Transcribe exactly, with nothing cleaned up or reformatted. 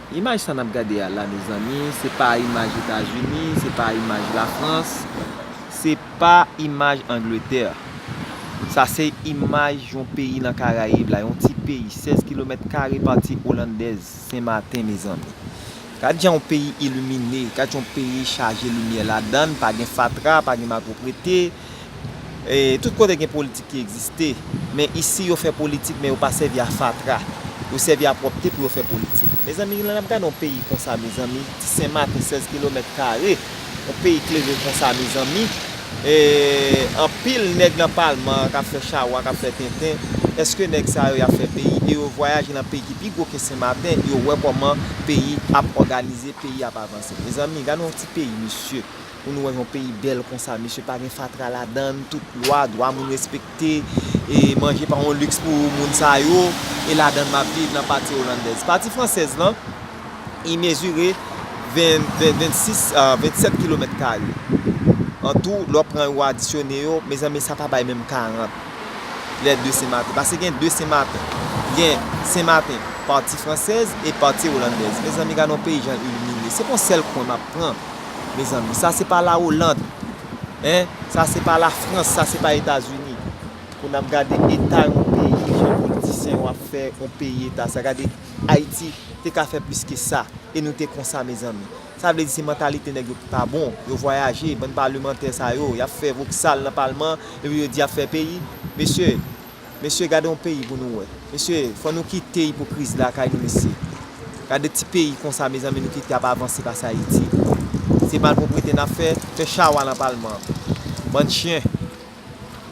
Imaj sa n ap gade a la, mezanmi, se pa imaj Etazini, se pa imaj Lafrans, se pa imaj Angletè. Sa se imaj yon peyi nan Karayib la, yon ti peyi, sèz kilomèt kare, pati olandèz, Sen Maten, mezanmi. Gad jan yon peyi ilimine, gad jan yon peyi chaje limyè ladan, pa gen fatra, pa gen malpwoprete. E, tout kote gen politik ki egziste, men isi yo fè politik, men yo pa sèvi a fatra. Yo sèvi a pwòpte pou yo fè politik. Mezanmi, lè n ap gade yon peyi konsa, mezanmi, ti Sen Maten, sèz kilomèt kare, yon peyi kleren konsa, mezanmi, e, anpil nèg nan palman an k ap fè chawa, k ap fè tenten. Èske nèg sa yo y ap fè peyi? E yo vwayaje nan peyi ki pi gwo ke Sen Maten, yo wè kòman peyi ap òganize, peyi ap avanse. Mezanmi, gade yon ti peyi, mesye. Pou nou wè yon peyi bèl konsa, mesye, pa gen fatra ladan, tout lwa, dwa moun respekte, e manje pa yon liks pou moun sa yo, e ladan m ap viv nan pati olandèz. Pati fransèz lan, i mezire ven, ven, vennsis, a, vennsèt kilomèt kare. An tou, lè w pran yo adisyone yo, mezanmi, sa pa bay menm karant. Lè de Sen Maten. Paske gen de Sen Maten. Gen Sen Maten, pati fransèz e pati olandèz. Mezanmi, gade yon peyi jan l ilimine. Se pa yon sèl kwen m ap pran. Mezanmi, sa se pa la Oland, en, sa se pa la Frans, sa se pa Etazini. Pou n ap gade eta yon peyi, jan politisyen yo ap fè yon peyi eta sa. Gade, Ayiti te ka fè plis ke sa, e nou te konsa, mezanmi. Sa vle di se mantalite nèg yo ki pa bon. Yo vwayaje, bann palemantè sa yo, y ap fè voksal nan palman, epi yo di y ap fè peyi. Mesye, Mesye, gade yon peyi pou nou wè. Mesye, fò nou kite ipokrizi lakay nou, mesye. Gade ti peyi konsa, mezanmi, nou kite ap avanse pase Ayiti. Se malpwoprete n ap fè, fè chawa nan palman an. Bann chen,